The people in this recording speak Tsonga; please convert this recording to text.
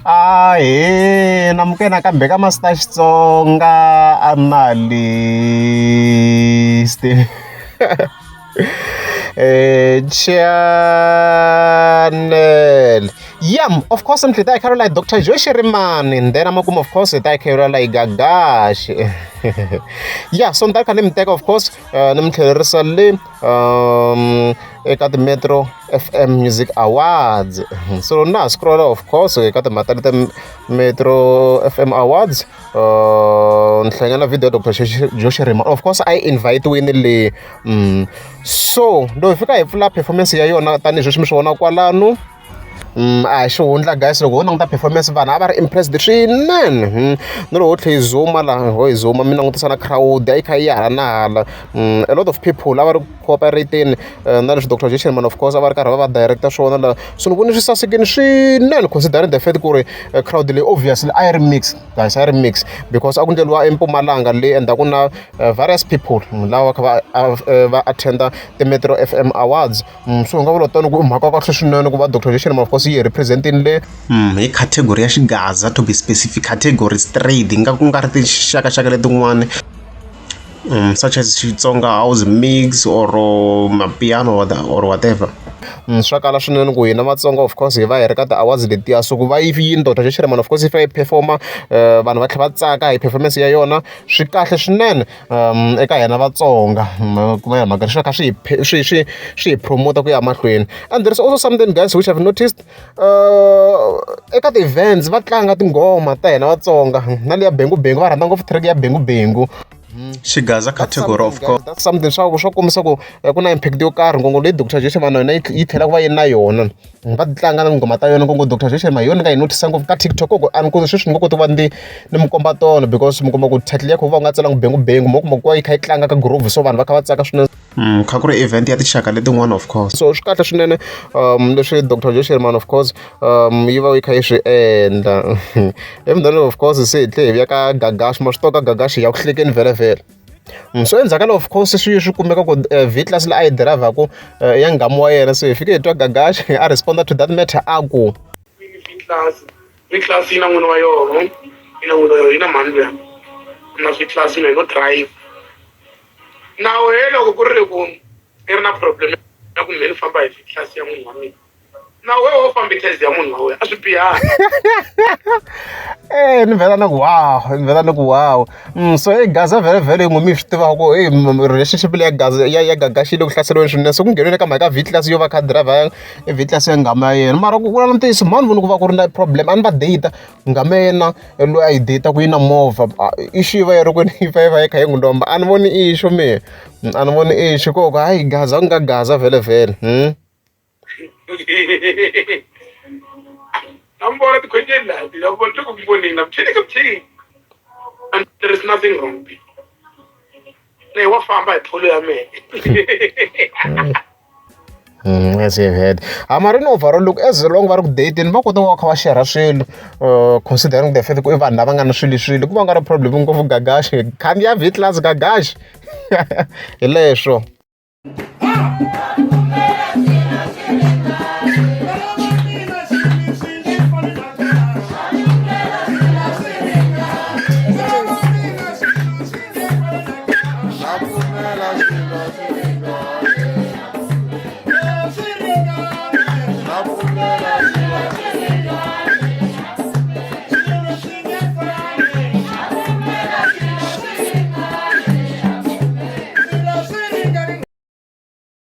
Ahee namukela nakambe ka Master Xitsonga Analyst channel yam of course mi tlhela hi kha like Doctor Joe Shirimani and then amakumu of course hi ta hi kha hi like Gagashi ya so ni ta kha ni mi teka of course ni mi tlhelerisa le eka ti-Metro F_M Music Awards so na ha scroll of course eka timhaka ta Metro F_M Awards ni hlangana na video ya Doctor Joe Shirimani of course a yi invite-wini le so loko hi fika hi pfula performance ya yona tanihi sweswi mi swi vona kwalano. A hi xihundla guys loko ho languta performance vanhu a va ri impressed swinene na loko ho tlhela hi zoom-a laha ho hi zoom-a mi langutisa na crowd a yi kha yi ya hala na hala a lot of people a va ri cooperate-ni na leswi doctor Joe Shirimani of course a va ri karhi va va director swona laha so ni vone swi sasekile swinene considering the fact ku ri crowd leyi obviously a yi ri mix guys a yi ri mix because a ku endleriwa eMpumalanga le and a ku na various people lava va kha va va attend-a ti-Metro F_M Awards. So hi nga vula tano ku i mhaka ya kahle swinene ku va Doctor Joe Shirimani of course yi hi represent-ini le. Hi category ya xigaza to be specific category straight nga ku nga ri tinxakaxaka letin'wani such as Xitsonga house mix or mapiano or whatever. Swa kala swinene ku hina Matsonga of course hi va hi ri ka ti-awards letiya so ku va yi yini Doctor Joe Shirimani of course yi fika yi perform-a vanhu va tlhela va tsaka hi performance ya yona swi kahle swinene. Eka hina Vatsonga kuma hi mhaka swi kha swi hi swi swi swi hi promote ku ya mahlweni and there is also something guys which I've noticed eka ti-events va tlanga tinghoma ta hina Vatsonga na leya Bengu Bengu va rhandza ngopfu track ya Bengu Bengu. Xigaza category of course. That's something swa kombisa ku ku na impact yo karhi ngopfu leyi Doctor Joe Shirimani na yona yi tlhela ku va yi ri na yona. Va tlanga na tinghoma ta yona ngopfu Doctor Joe Shirimani hi yona ni nga yi notice ngopfu ka TikTok ku a ni ku sweswi ni ngo koti ku va ni ni mi komba tona because mi kuma ku title ya kho va u nga tsalangi Bengu Bengu mo kuma ku va yi kha yi tlanga ka groove so vanhu va kha va tsaka swinene. Kha ku ri event ya tinxaka letin'wana of course. So swi kahle swinene leswi Doctor Joe Shirimani of course yi va yi kha yi swi endla. Emudeni of course se hi tlhela hi vuya ka Gagashi ma swi tiva ka Gagashi hi ya ku hlekeni vhele vhele. So endzhaku ka loko of course swi swi kumeka ku V class leyi a yi dirayivhaku ya nghamu wa yena se hi fike hi twa Gagashi a respond to that matter a ku. V class V class yi na n'wini wa yona yi na n'wini wa yona yi na mhani luya na V class na no drive na wehe loko ku ri ku i ri na problem ya ku mhe ni famba hi V class ya munhu wa mina na wehe wo fambi taxi ya munhu wa wena a swi bihanga. Ni vhela ni ku wow ni vhela ni ku wow so i Gaza vhele vhele n'wi mi swi tivaka ku e relationship leyi ya Gaza ya ya Gagashi yi le ku hlaseriweni swinene se ku nghenile ka mhaka ya V class yo va kha driver i V class ya nghamu ya yena mara ku vula ntiyiso mhani voni ku va ku ri na problem a ni va date nghamu ya yena loyi a yi date-ku yi na movha issue yi va yi ri kwini yi va yi va yi kha yi n'wi lomba a ni voni issue mina a ni voni issue ko ku hayi Gaza ku nga Gaza vhele vhele. Na mi vona tikhwenyeni laha ti ya vona ku voneni na mchini ka mchini and there is nothing wrong ne wa famba hi pholo ya mehe. As you've heard. Ha mara in overall loko as long va ri ku date-ni va kota ku va kha va share swilo considering the fact ku i vanhu lava nga na swilo swilo ku va nga ri problem ngopfu Gagashi khandziya V class Gagashi hi leswo.